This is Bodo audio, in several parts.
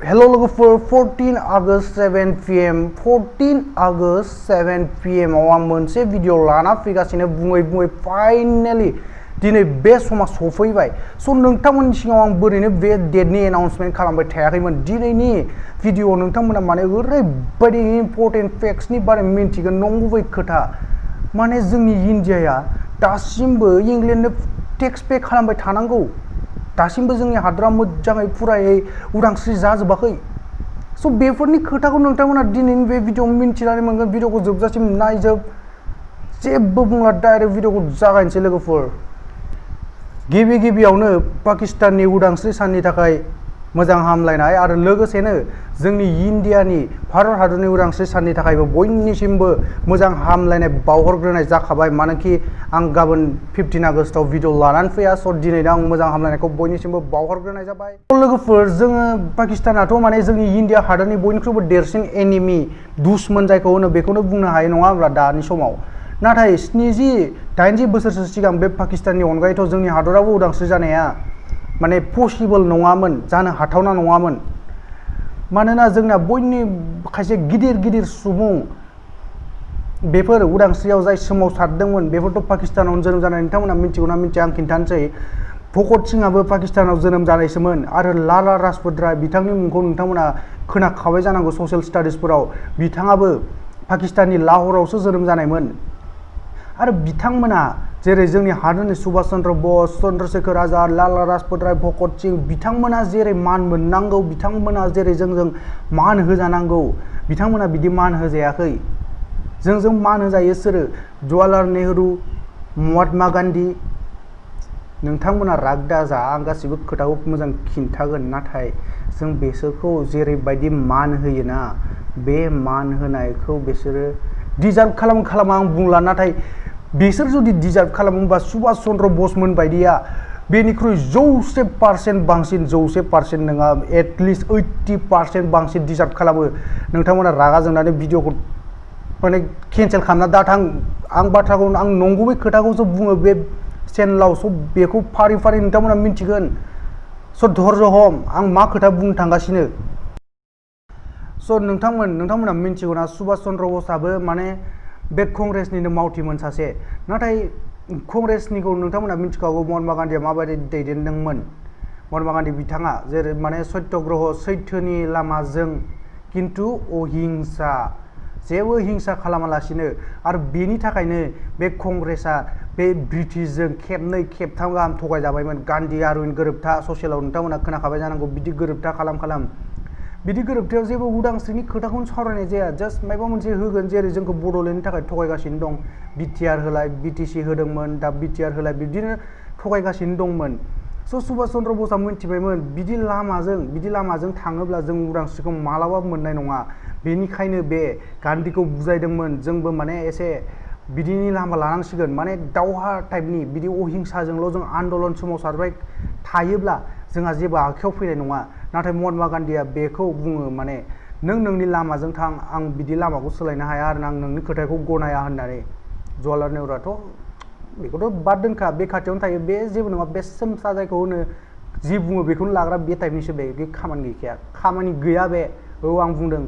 Hello लोगोफोर 14 August 7 PM 14 August 7 PM आव आं मोनसे भिडिअ लाना फैगासिनो बुङै फाइनाली दिनै बे समा सफैबाय स' नोंथांमोननि सिगाङाव आं बोरैनो बे डेटनि एनाउन्समेन्ट खालामबाय थायाखैमोन दिनैनि भिडिअ नोंथांमोना माने ओरैबायदि इम्पोर्टेन्ट फेक्ट्सनि बारै मिन्थिगोन नंगुबै खोथा माने जोंनि इन्डियाया दासिमबो इंलेन्डनो टेक्स पे खालामबाय थानांगौ दासिमबो जोंनि हादरा मोजाङै फुरायै उदांस्रि जाजोबाखै स' बेफोरनि खोथाखौ नोंथांमोना दिनैनि बे भिडिअ मिन्थिनानै मोनगोन भिडिअखौ जोबजासिम नायजोब जेबो बुंला डाइरेक्ट भिडिअखौ जागायनोसै लोगोफोर गिबियावनो पाकिस्ताननि उदांस्रि साननि थाखाय मोजां हामलायनाय आरो लोगोसेनो जोंनि इन्डियानि भारत हादरनि उदांस्रि साननि थाखायबो बयनिसिमबो मोजां हामलायनाय बावहरग्रोनाय जाखाबाय मानोखि आं गाबोन 15 आगस्टआव भिडिअ लानानै फैया स' दिनैनो आं मोजां हामलायनायखौ बयनिसिमबो बावहरग्रोनाय जाबाय लोगोफोर जोङो पाकिस्तानाथ' माने जोंनि इन्डिया हादरनि बयनिख्रुइबो देरसिन एनिमि दुश्मन जायखौ होनो बेखौनो बुंनो हायो नङा होमब्ला दानि समाव नाथाय 70-80 बोसोरसो सिगां बे पाकिस्ताननि अनगायैथ' जोंनि हादराबो उदांस्रि जानाया माने पसिबल नङामोन जानो हाथावना नङामोन मानोना जोंना बयनि खायसे गिदिर सुबुं बेफोर उदांस्रियाव जाय सोमावसारदोंमोन बेफोरथ' पाकिस्तानाव जोनोम जानाय नोंथांमोना मिथिगौना मिथिया आं खिन्थानोसै भगत सिंहाबो पाकिस्तानाव जोनोम जानायसोमोन आरो लाला राजपत राय बिथांनि मुंखौ नोंथांमोना खोनाखाबाय जानांगौ ससियेल स्टाडिसफोराव बिथाङाबो पाकिस्ताननि लाहौरावसो जोनोम जानायमोन आरो बिथांमोना जेरै जोंनि हादरनि सुभाष चन्द्र बस चन्द्रशेखर आजाद लाला राजपत राय भगत सिंह बिथांमोना जेरै मान मोननांगौ बिथांमोना जेरै जोंजों मान होजानांगौ बिथांमोना बिदि मान होजायाखै जोंजों मान होजायो सोरो जवाहरलाल नेहरू महात्मा गान्धी नोंथांमोना राग दाजा आं गासिबो खोथाखौ मोजां खिन्थागोन नाथाय जों बेसोरखौ जेरैबायदि मान होयोना बे मान होनायखौ बिसोरो डिजार्भ खालामा आं बुंला नाथाय बिसोर जुदि डिजार्भ खालामोबा सुभाष चन्द्र बसमोन बायदिया बेनिख्रुइ 100% बांसिन 100% नङा एटलिस्ट 80% बांसिन डिजार्भ खालामो नोंथांमोना रागा जोंनानै भिडिअखौ माने केन्सेल खालामना दाथां आं बाथ्राखौ आं नंगुबै खोथाखौसो बुङो बे चेनेलाव स' बेखौ फारि नोंथांमोना मिन्थिगोन स' धैर्य हम आं मा खोथा बुंनो थांगासिनो स' नोंथांमोना मिन्थिगौना सुभाष चन्द्र बसआबो माने बे कंग्रेसनिनो मावथिमोन सासे नाथाय कंग्रेसनिखौ नोंथांमोना मिन्थिखागौ महात्मा गान्धीया माबायदि दैदेनदोंमोन महात्मा गान्धी बिथाङा जेरै माने सत्यग्रह सैथोनि लामाजों खिन्थु अहिंसा जेबो हिंसा खालामालासिनो आरो बेनि थाखायनो बे कंग्रेसआ बे ब्रिटिशजों खेबनै खेबथाम गाहाम थगायजाबायमोन गान्धी आरविन गोरोबथा ससियेलाव नोंथांमोना खोनाखाबाय जानांगौ बिदि गोरोबथा खालाम बिदि गोरोबथायाव जेबो उदांस्रिनि खोथाखौनो सावरायनाय जाया जास्ट माबा मोनसे होगोन जेरै जोंखौ बड'लेण्डनि थाखाय थगायगासिनो दं बिटिआर होलाय बिटिसि होदोंमोन दा बिटिआर होलाय बिदिनो थगायगासिनो दंमोन स' सुभाष चन्द्र बसआ मिन्थिबायमोन बिदि लामाजों थाङोब्ला जों उदांस्रिखौ मालाबाबो मोननाय नङा बेनिखायनो बे गान्धीखौ बुजायदोंमोन जोंबो माने एसे बिदिनि लामा लानांसिगोन माने दावहा टाइपनि बिदि अहिंसाजोंल' जों आन्दलन सोमावसारबाय थायोब्ला जोंहा जेबो आखायाव फैनाय नङा नाथाय महात्मा गान्धीया बेखौ बुङो माने नों नोंनि लामाजों थां आं बिदि लामाखौ सोलायनो हाया आरो आं नोंनि खोथाखौ गनाया होननानै जवाहरलाल नेहुरुआथ' बेखौथ' बाद दोनखा बे खाथियावनो थायो बे जेबो नङा बे सोमसा जायखौ होनो जि बुङो बेखौनो लाग्रा बे टाइपनिसो बे खामानि गैखाया खामानि गैया बे औ आं बुंदों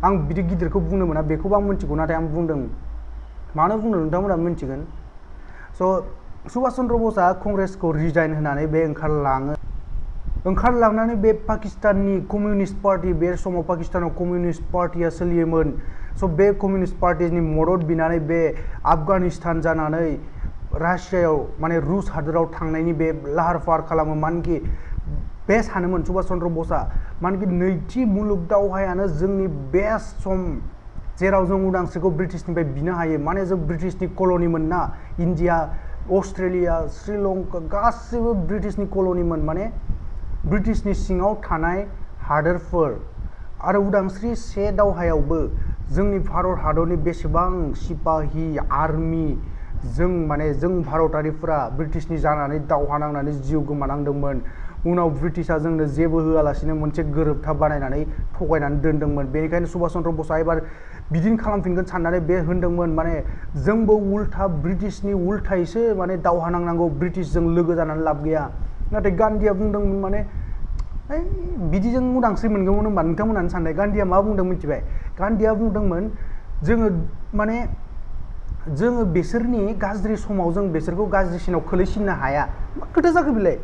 आं बिदि गिदिरखौ बुंनो मोना बेखौबो आं मिन्थिगौ नाथाय आं बुंदों मानो बुंदों नोंथांमोना मिन्थिगोन स' सुभाष चन्द्र बसआ कंग्रेसखौ रिजाइन होनानै बे ओंखारलांनानै बे पाकिस्ताननि कमिउनिस्ट पार्टि बे समाव पाकिस्तानाव कमिउनिस्ट पार्टिया सोलियोमोन स' बे कमिउनिस्ट पार्टिनि मदद बिनानै बे आफगानिस्तान जानानै रासियायाव माने रुस हादोराव थांनायनि बे लाहार फाहार खालामो मानोखि बे सानोमोन सुभाष चन्द्र बसआ मानोखि नैथि मुलुग दावहायानो जोंनि बेस्ट सम जेराव जों उदांस्रिखौ ब्रिटिशनिफ्राय बिनो हायो माने जों ब्रिटिशनि कल'निमोन ना इन्डिया अस्ट्रेलिया श्रीलंका गासिबो ब्रिटिशनि कल'निमोन माने ब्रिटिशनि सिङाव थानाय हादोरफोर आरो उदांस्रि से दावहायावबो जोंनि भारत हादरनि बेसेबां सिपाहि आर्मि जों भारतारिफोरा ब्रिटिशनि जानानै दावहा नांनानै जिउ गोमानांदोंमोन उनाव ब्रिटिशआ जोंनो जेबो होआलासिनो मोनसे गोरोबथा बानायनानै थगायनानै दोनदोंमोन बेनिखायनो सुभाष चन्द्र बसआ एबार बिदिनो खालामफिनगोन साननानै बे होनदोंमोन माने जोंबो उल्था ब्रिटिशनि उल्थायैसो माने दावहा नांनांगौ ब्रिटिशजों लोगो जानानै लाब गैया नाथाय गान्धीया बुंदोंमोन माने बिदिजों उदांस्रि मोनगौमोन होनबा नोंथांमोनानो साननाय गान्धीया मा बुंदों मिथिबाय गान्धीया बुंदोंमोन जोङो बिसोरनि गाज्रि समाव जों बिसोरखौ गाज्रिसिनाव खोलैसिननो हाया मा खोथा जाखो बिलाय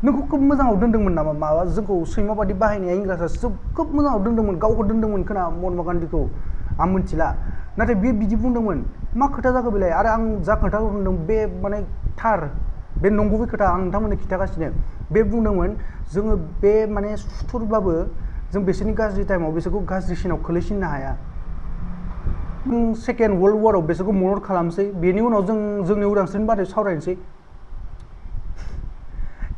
नोंखौ खोब मोजाङाव दोनदोंमोन नामा माबा जोंखौ सैमा बादि बाहायनाया इंराजआ खोब मोजाङाव दोनदोंमोन गावखौ दोनदोंमोन खोना महात्मा गान्धीखौ आं मिथिला नाथाय बे बिदि बुंदोंमोन मा खोथा जाखो बिलाय आरो आं जा खोथाखौ बुंदों बे थार बे नंगुबै खोथा आं नोंथांमोननो खिन्थागासिनो बे बुंदोंमोन जोङो बे सुथुरबाबो जों बिसोरनि गाज्रि टाइमाव बिसोरखौ गाज्रिसिनाव खोलैसिननो हाया सेकेन्ड वर्ल्ड वाराव बिसोरखौ मदद खालामसै बेनि उनाव जोंनि उदांस्रिनि बारै सावरायनोसै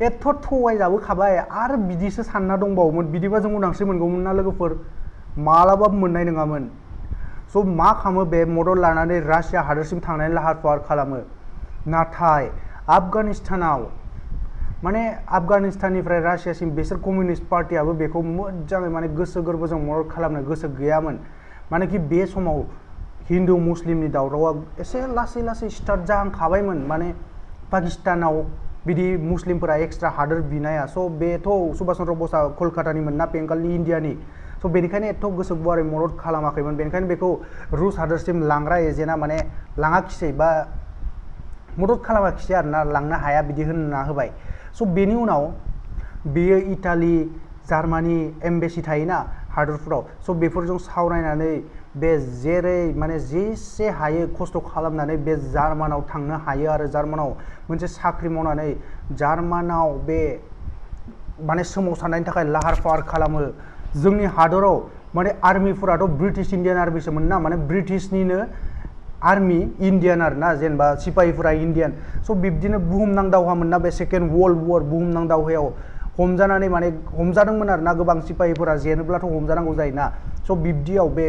एथ' थगायजाबोखाबाय आरो बिदिसो सानना दंबावोमोन बिदिबा जों उदांस्रि मोनगौमोन ना लोगोफोर मालाबाबो मोननाय नङामोन स' मा खालामो बे मदद लानानै रासिया हादोरसिम थांनायनि लाहार फाहार खालामो नाथाय आफगानिस्तानाव आफगानिस्ताननिफ्राय रासियासिम बिसोर कमिउनिस्ट पार्टियाबो बेखौ मोजाङै गोसो गोरबोजों मदद खालामनो गोसो गैयामोन मानेकि बे समाव हिन्दु मुस्लिमनि दावरावआ एसे लासै लासै स्टार्ट जाहांखाबायमोन पाकिस्तानाव बिदि मुस्लिमफोरा एक्सट्रा हादोर बिनाया स' बेथ' सुभाष चन्द्र बसआ कलकातानिमोन ना बेंगलनि इण्डियानि स' बेनिखायनो एथ' गोसो गुवारै मदद खालामाखैमोन बेनिखायनो बेखौ रुस हादोरसिम लांग्रा एजेन्टआ लाङाखिसै बा मदद खालामाखिसै आरोना लांनो हाया बिदि होनना होबाय स' बेनि उनाव बेयो इटालि जार्मानि एम्बेसि थायोना हादोरफोराव स' बेफोरजों सावरायनानै बे जेसे हायो खस्थ' खालामनानै बे जार्मानाव थांनो हायो आरो जार्मानाव मोनसे साख्रि मावनानै जार्मानाव बे सोमावसारनायनि थाखाय लाहार फाहार खालामो जोंनि हादराव आर्मिफोराथ' ब्रिटिश इण्डियान आर्मिसोमोन ना ब्रिटिशनिनो आर्मि इण्डियान आरोना जेनेबा सिपाहिफोरा इण्डियान स' बिब्दिनो बुहुमनां दावहामोन ना बे सेकेन्ड वर्ल्ड वार बुहुमनां दावहायाव हमजानानै हमजादोंमोन आरोना गोबां सिपाहिफोरा जेनोब्लाथ' हमजानांगौ जायोना स' बिब्दियाव बे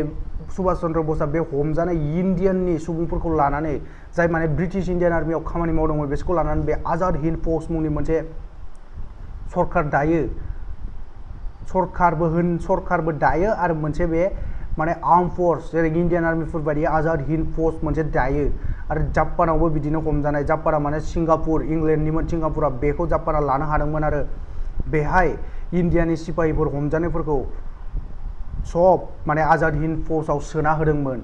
सुभाष चन्द्र बसआ बे हमजानाय इण्डियाननि सुबुंफोरखौ लानानै जाय ब्रिटिश इण्डियान आर्मियाव खामानि मावदोंमोन बिसोरखौ लानानै बे आजाद हिन्द फौज मुंनि मोनसे सरखार दायो सरखारबो दायो आरो मोनसे बे आर्म फर्स जेरै इण्डियान आर्मिफोर बायदि आजाद हिन्द फौज मोनसे दायो आरो जापानावबो बिदिनो हमजानाय जापाना सिंगापुर इंलेन्डनिमोन सिंगापुरा बेखौ जापाना लानो हादोंमोन आरो बेहाय इण्डियानि सिपाहिफोर हमजानायफोरखौ सब आजाद हिन्द फौजआव सोना होदोंमोन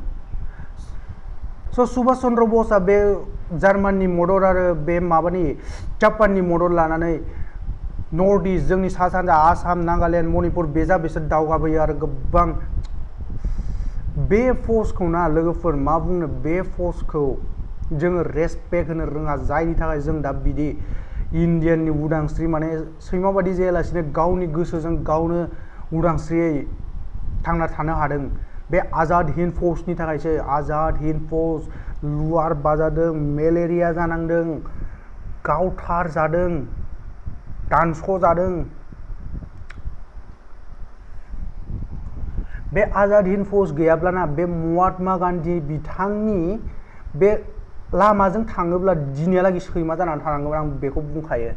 स' सुभाष चन्द्र बसआ बे जार्माननि मदद आरो बे जापाननि मदद लानानै नर्थ इस्ट जोंनि सा सानजा आसाम नागालेण्ड मणिपुर बिसोर दावगाबोयो आरो गोबां बे फौजखौ ना लोगोफोर मा बुंनो बे फौजखौ जोङो रेसपेक्ट होनो रोङा जायनि थाखाय जों दा बिदि इण्डियाननि उदांस्रि सैमा बादि जायालासिनो गावनि गोसोजों गावनो उदांस्रियै थांना थानो हादों बे आजाद हिन्द फौजनि थाखायसो आजाद हिन्द फौज लुवार बाजादों मेलेरिया जानांदों गावथार जादों दानस' जादों बे आजाद हिन्द फौज गैयाब्लाना बे महात्मा गान्धी बिथांनि बे लामाजों थाङोब्ला दिनैहालागै सैमा जानानै थानांगौमोन आं बेखौ बुंखायो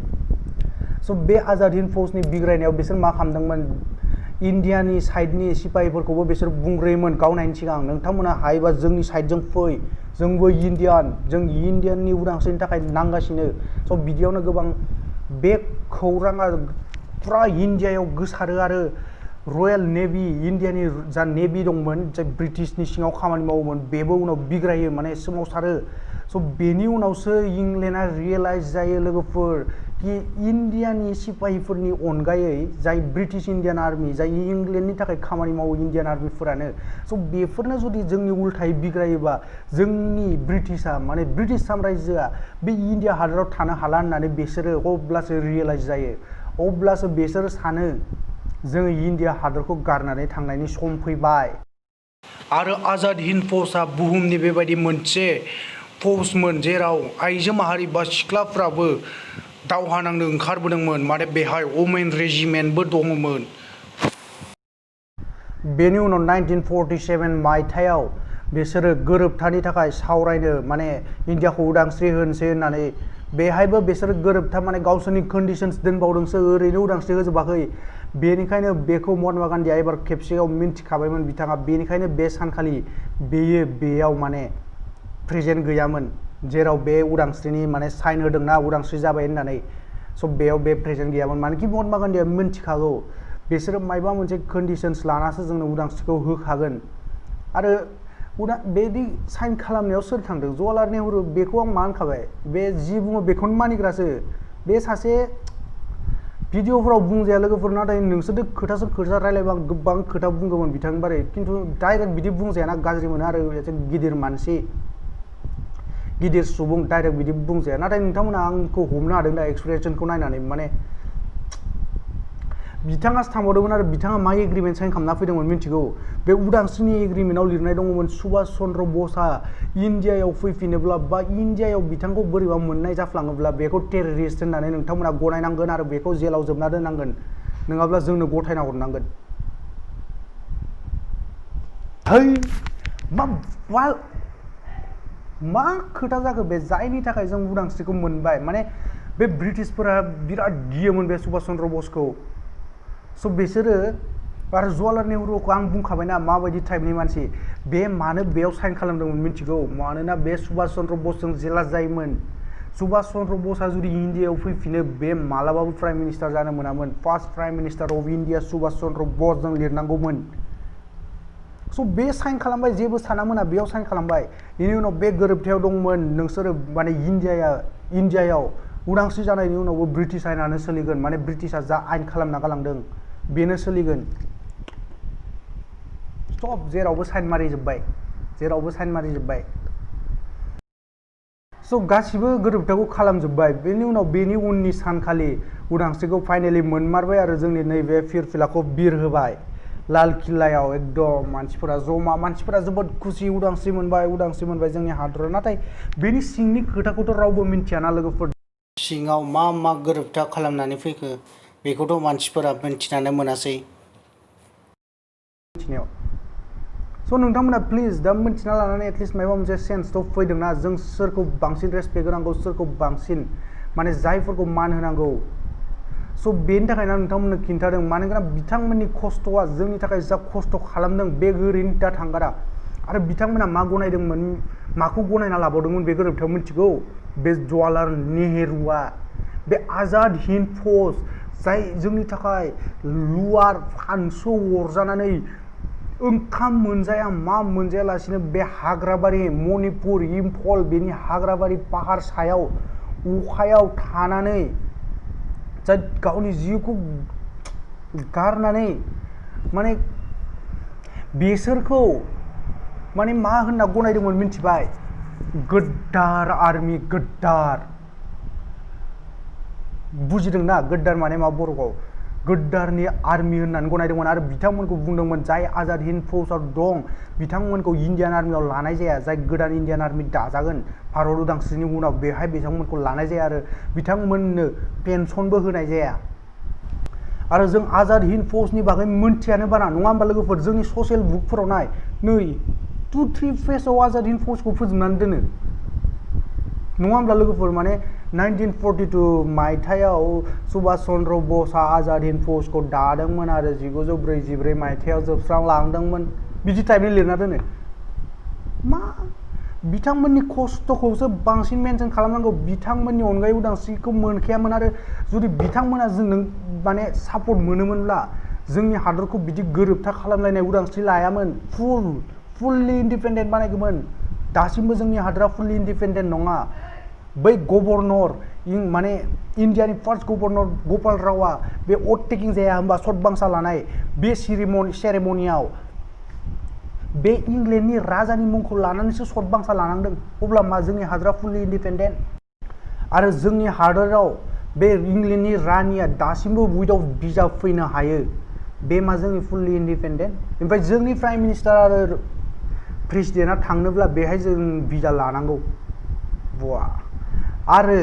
स' बे आजाद हिन्द फौजनि बिग्रायनायाव बिसोर मा खालामदोंमोन इण्डियानि साइडनि सिपाहिफोरखौबो बिसोर बुंग्रोयोमोन गावनायनि सिगां नोंथांमोना हायोबा जोंनि साइडजों फै जोंबो इण्डियान जों इण्डियाननि उदांस्रिनि थाखाय नांगासिनो स' बिदियावनो गोबां बे खौराङा फुरा इण्डियायाव गोसारो आरो रयेल नेभि इण्डियानि जा नेभि दंमोन जाय ब्रिटिशनि सिङाव खामानि मावोमोन बेबो उनाव बिग्रायो सोमावसारो स' बेनि उनावसो इंलेन्डआ रियेलाइज जायो लोगोफोर कि इण्डियानि सिपाहिफोरनि अनगायै जाय ब्रिटिश इण्डियान आर्मि जाय इंलेन्डनि थाखाय खामानि मावो इण्डियान आर्मिफोरानो स' बेफोरनो जुदि जोंनि उल्थायै बिग्रायोबा जोंनि ब्रिटिशा ब्रिटिश साम्रायजोआ बे इण्डिया हादराव थानो हाला होननानै बिसोरो अब्लासो रियेलाइज जायो अब्लासो बिसोरो सानो जोङो इण्डिया हादरखौ गारनानै थांनायनि सम फैबाय आरो आजाद हिन्द फौजआ बुहुमनि बेबायदि मोनसे फौजमोन जेराव आइजो माहारि बा सिख्लाफ्राबो दावहा नांनो ओंखारबोदोंमोन बेहाय वमेन रेजिमेन्टबो दङमोन बेनि उनाव 1947 मायथाइयाव बिसोरो गोरोबथानि थाखाय सावरायनो इण्डियाखौ उदांस्रि होनोसै होननानै बेहायबो बिसोरो गोरोबथा गावसोरनि कन्डिशन्स दोनबावदोंसो ओरैनो उदांस्रि होजोबाखै बेनिखायनो बेखौ महात्मा गान्धीया एबार खेबसेयाव मिन्थिखाबायमोन बिथाङा बेनिखायनो बे सानखालि बेयाव प्रेजेन्ट गैयामोन जेराव बे उदांस्रिनि साइन होदोंना उदांस्रि जाबाय होननानै स' बेयाव बे प्रेजेन्ट गैयामोन मानोकि महात्मा गान्धीया मिन्थिखागौ बिसोरो मायबा मोनसे कन्डिशन्स लानासो जोंनो उदांस्रिखौ होखागोन आरो बेदि साइन खालामनायाव सोर थांदों जवाहरलाल नेहरू बेखौ आं मा होनखाबाय बे जि बुङो बेखौनो मानिग्रासो बे सासे भिडिअफोराव बुंजाया लोगोफोर नाथाय नोंसोरजों खोथा रायलायबा गोबां खोथा बुंगौमोन बिथांनि बारै खिन्थु डाइरेक्ट बिदि बुंजायाना गाज्रि मोनो आरो एसे गिदिर मानसि गिदिर सुबुं डाइरेक्ट बिदि बुंजाया नाथाय नोंथांमोना आंखौ हमनो हादों दा एक्सप्रेसनखौ नायनानै माने बिथाङासो थांबावदोंमोन आरो बिथाङा मा एग्रिमेन्ट साइन खालामना फैदोंमोन मिथिगौ बे उदांस्रिनि एग्रिमेन्टआव लिरनाय दङमोन सुभाष चन्द्र बसआ इन्डियायाव फैफिनोब्ला बा इन्डियायाव बिथांखौ बोरैबा मोननाय जाफ्लाङोब्ला बेखौ टेररिस्ट होननानै नोंथांमोना गनायनांगोन आरो बेखौ जेलाव जोबना दोननांगोन नङाब्ला जोंनो गथायना हरनांगोन मा खोथा जाखो बे जायनि थाखाय जों उदांस्रिखौ मोनबाय माने बे ब्रिटिशफोरा बिराद गियोमोन बे सुभाष चन्द्र बसखौ स' बिसोरो आरो जवाहरलाल नेहरूखौ आं बुंखाबायना माबायदि टाइपनि मानसि बे मानो बेयाव साइन खालामदोंमोन मिथिगौ मानोना बे सुभाष चन्द्र बसजों जेला जायोमोन सुभाष चन्द्र बसआ जुदि इन्डियायाव फैफिनो बे मालाबाबो प्राइम मिनिस्टार जानो मोनामोन first prime minister of India Subhash Chandra बसजों लिरनांगौमोन स' बे साइन खालामबाय जेबो सानामोना बेयाव साइन खालामबाय बेनि उनाव बे गोरोबथायाव दंमोन नोंसोरो माने इन्डियायाव उदांस्रि जानायनि उनावबो ब्रिटिश आइनानो सोलिगोन माने ब्रिटिशआ जा आइन खालामना गालांदों बेनो सोलिगोन स्टप जेरावबो साइन मारिजोब्बाय स' गासिबो गोरोबथाखौ खालामजोब्बाय बेनि उनाव बेनि उननि सानखालि उदांस्रिखौ फाइनेलि मोनमारबाय आरो जोंनि नैबे फिरफिलाखौ बिर होबाय लाल किल्लायाव एकदम मानसिफोरा जोबोद खुसि उदांस्रि मोनबाय जोंनि हादरा नाथाय बेनि सिंनि खोथाखौथ' रावबो मिन्थियाना लोगोफोर सिङाव मा गोरोबथा खालामनानै फैखो बेखौथ' मानसिफोरा मिन्थिनानै मोनासै मिथिनायाव स' नोंथांमोना प्लिज दा मिन्थिना लानानै एटलिस्ट माबा मोनसे सेन्सथ' फैदोंना जों सोरखौ बांसिन रेसपेक्ट होनांगौ सोरखौ बांसिन माने जायफोरखौ मान होनांगौ स' बेनि थाखायनो नोंथांमोननो खिन्थादों मानोना बिथांमोननि खस्थ'आ जोंनि थाखाय जा खस्थ' खालामदों बे ओरैनो दा थांगारा आरो बिथांमोना मा गनायदोंमोन माखौ गनायना लाबावदोंमोन बे गोरोबथायाव मिथिगौ बे जवाहरलाल नेहरूआ बे आजाद हिन्द फौज जाय जोंनि थाखाय लुवार फानसौ अरजानानै ओंखाम मोनजाया मा मोनजायालासिनो बे हाग्राबारि मणिपुर इम्फल बेनि हाग्राबारि पाहार सायाव अखायाव थानानै जाय गावनि जिउखौ गारनानै माने बेसोरखौ माने मा होनना गनायदोंमोन मिथिबाय गद्दार आर्मि गद्दार बुजिदोंना गद्दार माने मा बर'आव गद्दारनि आर्मि होननानै गनायदोंमोन आरो बिथांमोनखौ बुंदोंमोन जाय आजाद हिन्द फौजआव दं बिथांमोनखौ इण्डियान आर्मियाव लानाय जाया जाय गोदान इण्डियान आर्मि दाजागोन भारत उदांस्रिनि उनाव बेहाय बिथांमोनखौ लानाय जाया आरो बिथांमोननो पेन्सनबो होनाय जाया आरो जों आजाद हिन्द फौजनि बागै मोनथियानो बारा नङा होमबा लोगोफोर जोंनि ससियेल बुकफोराव नाय नै 2-3 पेजाव आजाद हिन्द फौजखौ फोजोबनानै दोनो नङा होमब्ला लोगोफोर माने 1942 मायथाइयाव सुभाष चन्द्र बसआ आजाद हिन्द फौजखौ दादोंमोन आरो 1944 मायथाइयाव जोबस्रांलांदोंमोन बिदि टाइपनि लिरना दोनो मा बिथांमोननि खस्थ'खौसो बांसिन मेनसन खालामनांगौ बिथांमोननि अनगायै उदांस्रिखौ मोनखायामोन आरो जुदि बिथांमोना जोंनो माने सापर्ट मोनोमोनब्ला जोंनि हादरखौ बिदि गोरोबथा खालामलायनाय उदांस्रि लायामोन फुल्लि इन्डिपेन्डेन्ट बानायगौमोन दासिमबो जोंनि हादरा फुल्लि इन्डिपेन्डेन्ट नङा बै गभर्नर माने इन्डियानि फार्स्ट गभर्नर गपाल रावआ बे अथ टेकिं जाया होमबा सतबांसा लानाय बे सेरेमनियाव बे इंलेन्डनि राजानि मुंखौ लानानैसो सतबांसा लानांदों अब्ला मा जोंनि हादरा फुल्लि इन्डिपेन्डेन्ट आरो जोंनि हादराव बे इंलेन्डनि रानिया दासिमबो उइदाउट भिजा फैनो हायो बे मा जोंनि फुल्लि इन्डिपेन्डेन्ट ओमफ्राय जोंनि प्राइम मिनिस्टार आरो प्रेसिडेन्टआ थांनोब्ला बेहाय जों भिजा लानांगौ बुआ आरो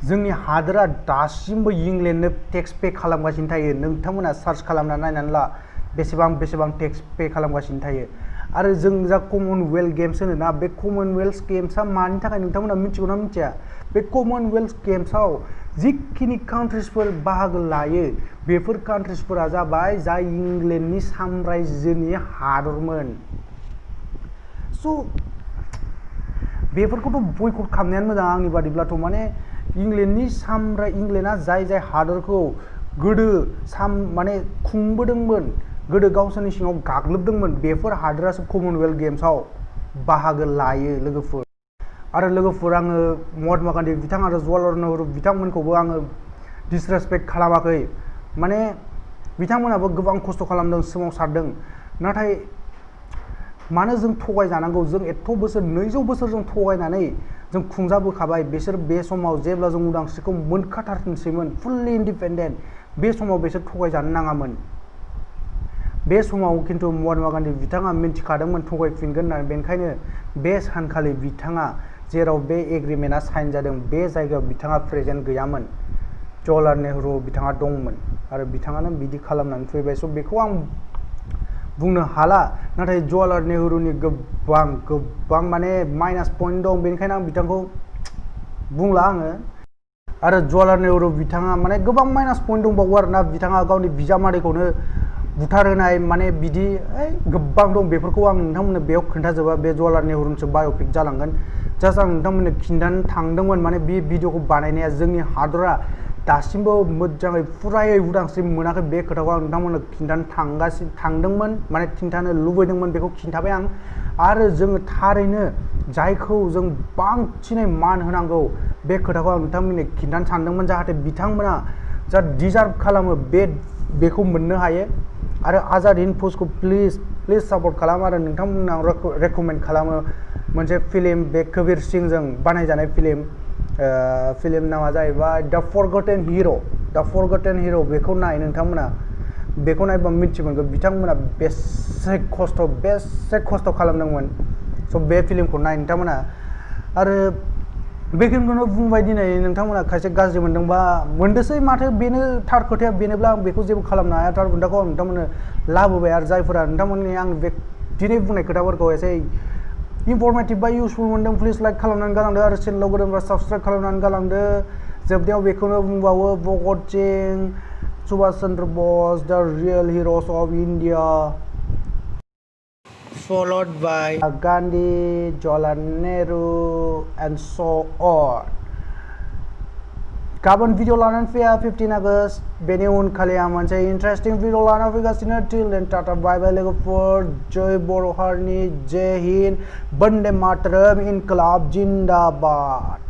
जोंनि हादरा दासिमबो इंलेन्डनो टेक्स पे खालामगासिनो थायो नोंथांमोना सार्च खालामना नायनानै ला बेसेबां टेक्स पे खालामगासिनो थायो आरो जों जा कमनवेल्थ गेम्स होनो ना बे कमनवेल्थ गेम्सआ मानि थाखाय नोंथांमोना मिथिगौना मिथिया बे कमनवेल्थ गेम्सआव जिखिनि कान्ट्रिसफोर बाहागो लायो बेफोर कान्ट्रिसफोरा जाबाय जाय इंलेन्डनि साम्रायजोनि हादरमोन स' बेफोरखौथ' बयकट खालामनायानो मोजां आंनि बादिब्लाथ' माने इंलेन्डआ जाय हादरखौ गोदो माने खुंबोदोंमोन, गोदो गावसोरनि सिङाव गाग्लोबदोंमोन, बेफोर हादोरासो कमनवेल्थ गेम्सआव बाहागो लायो लोगोफोर। आरो लोगोफोर आङो महात्मा गान्धी बिथां आरो जवाहरलाल नेहरू बिथांमोनखौबो आङो डिसरेसपेक्ट खालामाखै। माने बिथांमोनाबो गोबां खस्थ' खालामदों, सोमावसारदों, नाथाय मानो जों थगायजानांगौ? जों एथ' बोसोर 200 बोसोर जों थगायनानै जों खुंजाबोखाबाय। बिसोर बे समाव जेब्ला जों उदांस्रिखौ मोनखाथारनोसैमोन, फुल्लि इन्डिपेन्डेन्ट, बे समाव बिसोर थगायजानो नाङामोन। बे समाव खिन्थु महात्मा गान्धी बिथाङा मिन्थिखादोंमोन थगायफिनगोन होननानै, बेनिखायनो बे सानखालि बिथाङा जेराव बे एग्रिमेन्टआ साइन जादों बे जायगायाव बिथाङा प्रेजेन्ट गैयामोन। जवाहरलाल नेहरू बिथाङा दंमोन आरो बिथाङानो बिदि खालामनानै फैबाय। स' बेखौ आं बुंनो हाला, नाथाय जवाहरलाल नेहरूनि गोबां माने माइनास पइन्ट दं, बेनिखायनो आं बिथांखौ बुंला आङो। आरो जवाहरलाल नेहरू बिथाङा माने गोबां माइनास पइन्ट दंबावो आरोना, बिथाङा गावनि बिजामादैखौनो बुथारहोनाय, माने बिदि गोबां दं। बेफोरखौ आं नोंथांमोननो बेयाव खोन्थाजोबा, बे जवाहरलाल नेहरूनिसो बाय'पिक जालांगोन। जास्ट आं नोंथांमोननो खिन्थानो थांदोंमोन, माने बे भिडिअखौ बानायनाया जोंनि हादरा दासिमबो मोजाङै फुरायै उदांस्रि मोनाखै, बे खोथाखौ आं नोंथांमोननो खिन्थानो थांदोंमोन, माने खिन्थानो लुबैदोंमोन, बेखौ खिन्थाबाय आं। आरो जोङो थारैनो जायखौ जों बांसिनै मान होनांगौ बे खोथाखौ आं नोंथांमोननो खिन्थानो सानदोंमोन, जाहाथे बिथांमोना जा डिजार्भ खालामो बेखौ मोननो हायो। आरो आजाद हिन्द फौजखौ प्लिज सापर्ट खालाम। आरो नोंथांमोननो आं रेकमेन्ड खालामो मोनसे फिल्म, बे कबीर सिंहजों बानायजानाय फिल्म नामा जाहैबाय द फरगटेन हिर'। बेखौ नाय नोंथांमोना, बेखौ नायबा मिथिमोनगोन बिथांमोना बेसे खस्थ' खालामदोंमोन। स' बे फिल्मखौ नाय नोंथांमोना। आरो बेखिनिखौनो बुंबाय दिनै। नोंथांमोना खायसे गाज्रि मोनदोंबा मोनदोसै, माथो बेनो थार खोथाया बेनोब्ला आं बेखौ जेबो खालामनो हाया। थार खोथाखौ आं नोंथांमोननो लाबोबाय। आरो जायफोरा नोंथांमोननि आं बे दिनै बुंनाय खोथाफोरखौ एसे इनफरमेटिभ बा इउसफुल मोनदों, प्लिज लाइक खालामनानै गालांदो आरो चेनेलाव गोदानबा साबस्क्राइब खालामनानै गालांदो। जोबनायाव बेखौनो बुंबावो, भगत सिं, Subhash Chandra Bose, the real heroes of India, followed by Gandhi, Jawaharlal Nehru, and so on. गाबोन भिडिअ लानानै फैया 15 आगस्ट, बेनि उनखालि आं मोनसे इन्टारेस्टिं भिडिअ लानानै फैगासिनो। टिल देन टाटा बाय बाय लोगोफोर। जय बर' हारिनि, जय हिन्द, वन्दे मातरम, इनकलाब जिन्दाबाद।